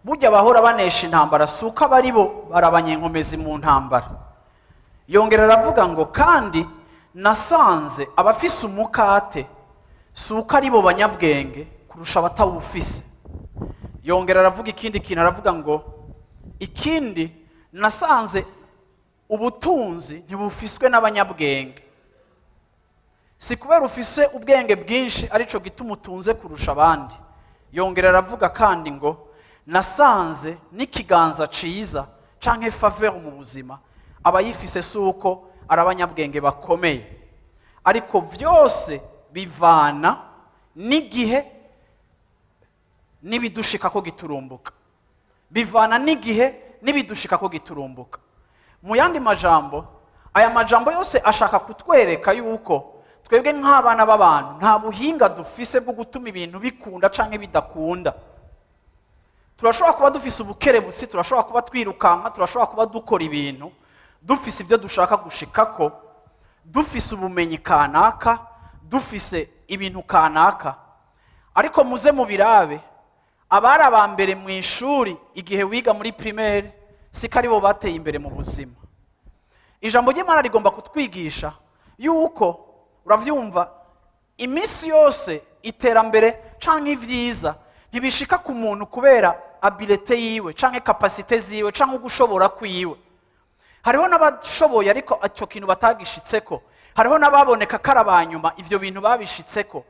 Burya bahora banesha intambara si uko aba ari bo barabanyenkomezi mu ntambara. Yongera aravuga ngo: "Kandi nasanze abafise umukate si uko ari bo banyabwenge kurusha abatawufise." Yongera aravuga ikindi kintu, aravuga ngo: "Ikindi nasanze, ubutunzi ntibufiswe n'abanyabwenge." Si kubera ufise ubwenge bwinshi arico gituma utunze kurusha abandi. Yongera aravuga kandi ngo: "Nasanze n'ikiganza ciza canke faveur mu buzima, abayifise si uko ari abanyabwenge bakomeye, ariko vyose bivana n'igihe n'ibidushika ko giturumbuka." Bivana n'igihe n'ibidushika ko giturumbuka. Mu yandi majambo, aya majambo yose ashaka kutwereka yuko twebwe nk'abana b'abantu nta buhinga dufise bwo gutuma ibintu bikunda canke bidakunda. Turashobora kuba dufise ubukerebutsi, turashobora kuba twirukanka, turashobora kuba dukora ibintu, dufise ibyo dushaka gushikako, dufise ubumenyi kanaka, dufise ibintu kanaka, ariko muze mubirabe, abari aba mbere mu ishuri igihe wiga muri primaire siko aribo bateye imbere mu buzima. Ijambo ry'Imana rigomba kutwigisha yuko, uravyumva, iminsi yose iterambere canke ivyiza ntibishika ku muntu kubera habileté yiwe canke capacité ziwe canke ugushobora kwiwe. Hariho n'abashoboye ariko ico kintu batagishitseko, hariho n'ababoneka ko ari abanyuma ivyo bintu babishitseko.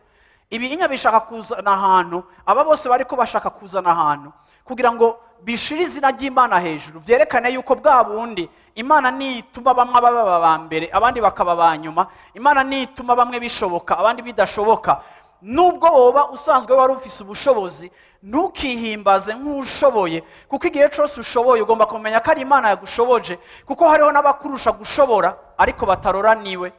Ibi inya bishaka kuzana ahantu, aba bose bariko bashaka kuzana ahantu kugira ngo bishire izina ry'Imana hejuru, vyerekane yuko bwa bundi Imana nituma bamwe baba aba mbere, abandi bakaba ba nyuma, Imana nituma bamwe bishoboka, abandi bidashoboka. Nubwo woba usanzwe wari ufise ubushobozi, ntukihimbaze nk'ushoboye, kuko igihe cyose ushoboye ugomba kumenya ko ari Imana yagushoboje, kuko hariho n'abakurusha gushobora ariko bataroraniwe.